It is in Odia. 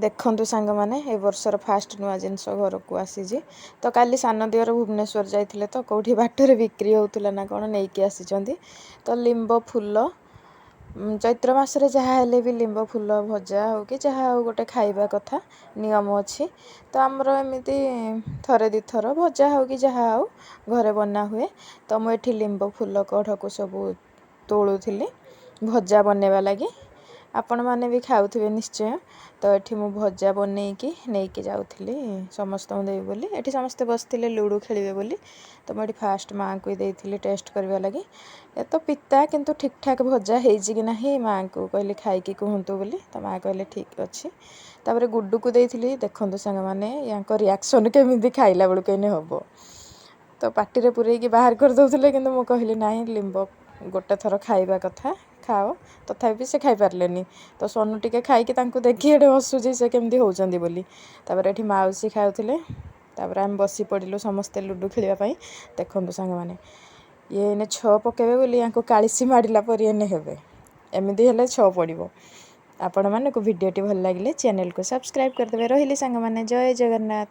ଦେଖନ୍ତୁ ସାଙ୍ଗମାନେ, ଏ ବର୍ଷର ଫାଷ୍ଟ ନୂଆ ଜିନିଷ ଘରକୁ ଆସିଛି। ତ କାଲି ସାନ ଦିଅର ଭୁବନେଶ୍ୱର ଯାଇଥିଲେ, ତ କେଉଁଠି ବାଟରେ ବିକ୍ରି ହେଉଥିଲା ନା କ'ଣ, ନେଇକି ଆସିଛନ୍ତି। ତ ଲିମ୍ବ ଫୁଲ, ଚୈତ୍ର ମାସରେ ଯାହା ହେଲେ ବି ଲିମ୍ବ ଫୁଲ ଭଜା ହେଉ କି ଯାହା ହେଉ ଗୋଟେ ଖାଇବା କଥା, ନିୟମ ଅଛି। ତ ଆମର ଏମିତି ଥରେ ଦୁଇଥର ଭଜା ହେଉ କି ଯାହା ହେଉ ଘରେ ବନା ହୁଏ। ତ ମୁଁ ଏଠି ଲିମ୍ବ ଫୁଲ କଢ଼କୁ ସବୁ ତୋଳୁଥିଲି ଭଜା ବନେଇବା ଲାଗି। ଆପଣମାନେ ବି ଖାଉଥିବେ ନିଶ୍ଚୟ। ତ ଏଠି ମୁଁ ଭଜା ବନେଇକି ନେଇକି ଯାଉଥିଲି ସମସ୍ତଙ୍କୁ ଦେବି ବୋଲି। ଏଠି ସମସ୍ତେ ବସିଥିଲେ ଲୁଡ଼ୁ ଖେଳିବେ ବୋଲି। ତ ମୁଁ ଏଠି ଫାଷ୍ଟ ମାଆଙ୍କୁ ଦେଇଥିଲି ଟେଷ୍ଟ କରିବା ଲାଗି। ଏ ତ ପିତା, କିନ୍ତୁ ଠିକ୍ଠାକ୍ ଭଜା ହେଇଛି କି ନାହିଁ ମାଆଙ୍କୁ କହିଲି ଖାଇକି କୁହନ୍ତୁ ବୋଲି। ତ ମାଆ କହିଲେ ଠିକ୍ ଅଛି। ତାପରେ ଗୁଡୁକୁ ଦେଇଥିଲି। ଦେଖନ୍ତୁ ସାଙ୍ଗମାନେ, ୟାଙ୍କ ରିଆକ୍ସନ୍ କେମିତି ଖାଇଲା ବେଳକୁ ଏଇନେ ହେବ। ତ ପାଟିରେ ପୂରେଇକି ବାହାର କରିଦେଉଥିଲେ, କିନ୍ତୁ ମୁଁ କହିଲି ନାହିଁ, ଲିମ୍ବ ଗୋଟେ ଥର ଖାଇବା କଥା, ଖାଅ। ତଥାପି ସେ ଖାଇପାରିଲେନି। ତ ସୋନୁ ଟିକେ ଖାଇକି ତାଙ୍କୁ ଦେଖି ଏଠି ହସୁଛି ସେ କେମିତି ହେଉଛନ୍ତି ବୋଲି। ତାପରେ ଏଠି ମାଉସୀ ଖାଉଥିଲେ। ତାପରେ ଆମେ ବସି ପଡ଼ିଲୁ ସମସ୍ତେ ଲୁଡ଼ୁ ଖେଳିବା ପାଇଁ। ଦେଖନ୍ତୁ ସାଙ୍ଗମାନେ, ଇଏ ଏଇନେ ଛଅ ପକାଇବେ ବୋଲି ୟାଙ୍କୁ କାଳିସି ମାଡ଼ିଲା ପରି ଏନେ ହେବେ। ଏମିତି ହେଲେ ଛଅ ପଡ଼ିବ। ଆପଣମାନଙ୍କୁ ଭିଡ଼ିଓଟି ଭଲ ଲାଗିଲେ ଚ୍ୟାନେଲକୁ ସବସ୍କ୍ରାଇବ୍ କରିଦେବେ। ରହିଲି ସାଙ୍ଗମାନେ, ଜୟ ଜଗନ୍ନାଥ।